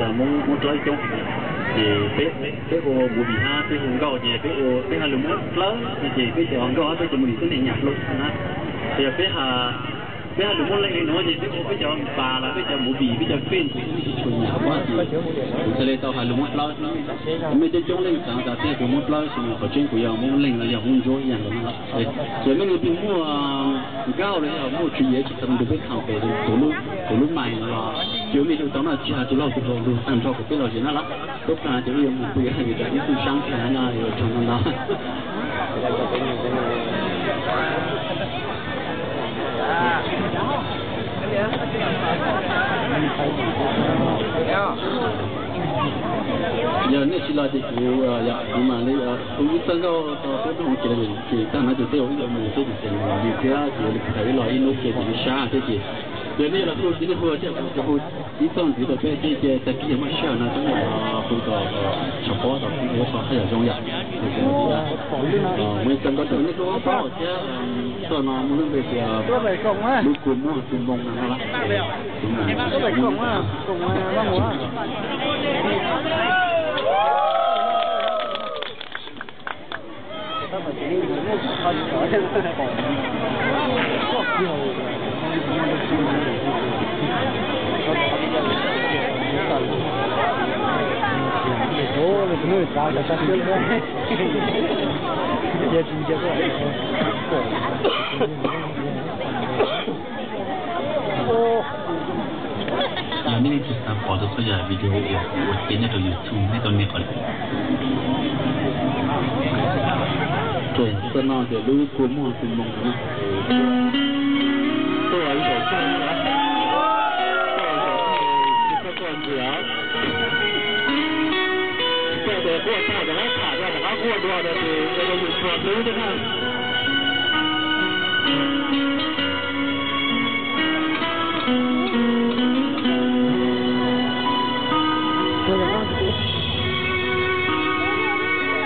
Muab, muab dlawb coob heev, ces peb, peb ua movie hab peb hu nkauj ces peb ua, peb hais lus muab dlawb ces peb cov nkauj hab peb cov movie twb nteg nyam plaub xwb na. Yog peb, peb hais lus muab leeg li nuav ces peb ua peb cov pas los peb cov movie peb cov film ces tsis tshua nyam ua ces kuv thiaj li tau hais lus muab dlawb. Mej coob coob leej xaav tas tej tus muab dlawb sis mas qhov tseeb kuv yog muab leeg los yog muab ntsuab ib yam nkaus no. Ces mej leej twg muaj nkauj los yog muaj tswv yim tsis tau nrug peb tham pem kuv lub mais no los ces mej hu tau no tsis has tus laug tus hluas lug tag nrho kuv peb los zem na lawm. Tub plaag ces wb yuav mus pw hab yuav cov ib tug saab tshaj no yuav tsaug ntau ntau. Yog nej tsis los ces kuv, kuv mam li hu ib txoj nkauj rau peb mloog ces, ces tag no ces tej zaum wb yuav mus xwb ces mus li thiab ces yuav li kuv tham wb los ib hnub ces kuv sab thiab ces yog nej los hu ces nej hu thiab kuv hu ib txoj ntxiv rau peb thiab ces tag kis yog muaj sij hawm no coj nej hu tau, tshaj pob tau peb tau haj yam zoo yom. Muaj ib txoj nkauj rau nej tub paub thiab, txoj no muaj lub npe tias lub kua muag tu moo no no. Yog nej leej twg xav pom tau txhua yam video uas kuv ua cia nyob rau YouTube nej tau nias qhov txoj no ces lub kua muag tu moo no. Tuaj ib zaug txog, tuaj ib zaug txog, tsis txhob tuaj ntxiv. Tuaj ces quaj tag rov qab tham dua, rov qab quaj dua rau ces ua rau yus txhua hlwb thiab na.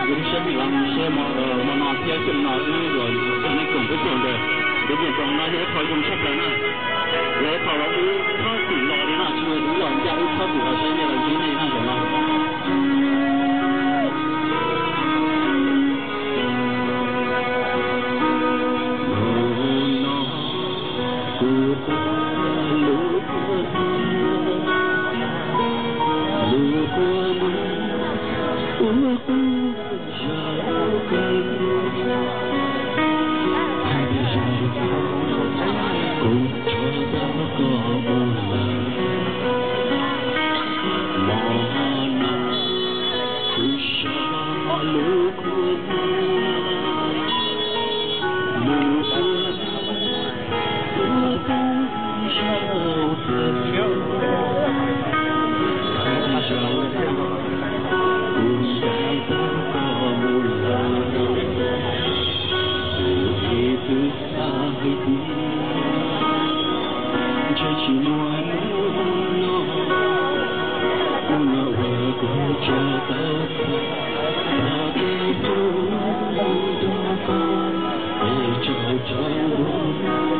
Zoo siab mej los mus seb hmo no thiab xyoo no wb yuav coj nej koom peb tuaj ntawd. Peb nyob rau no yog ib qho zoo tshaj plaws na. Yog ib qho uas wb txhob txwm los li no, tsis yog wb los ncaj wb txhob txwm los seb nej los ntsib nej na zaum no. Kuv quaj lub kua muag, lub kua muag uas quaj zaum kawg. Hais tias zaum no kuv tso tau koj mus lawm, hmo no kuv so lub kua muag, lub kua muag uas quaj zaum kawg. Hais tias zaum no kuv ncaim tau koj mus lawm, kuv ib tug xav hais tias ntshe tsis muaj hnub no, hnub no uas kuv tso tau koj, tau kev hlub nrog koj, es tsaug tsaug ntuj.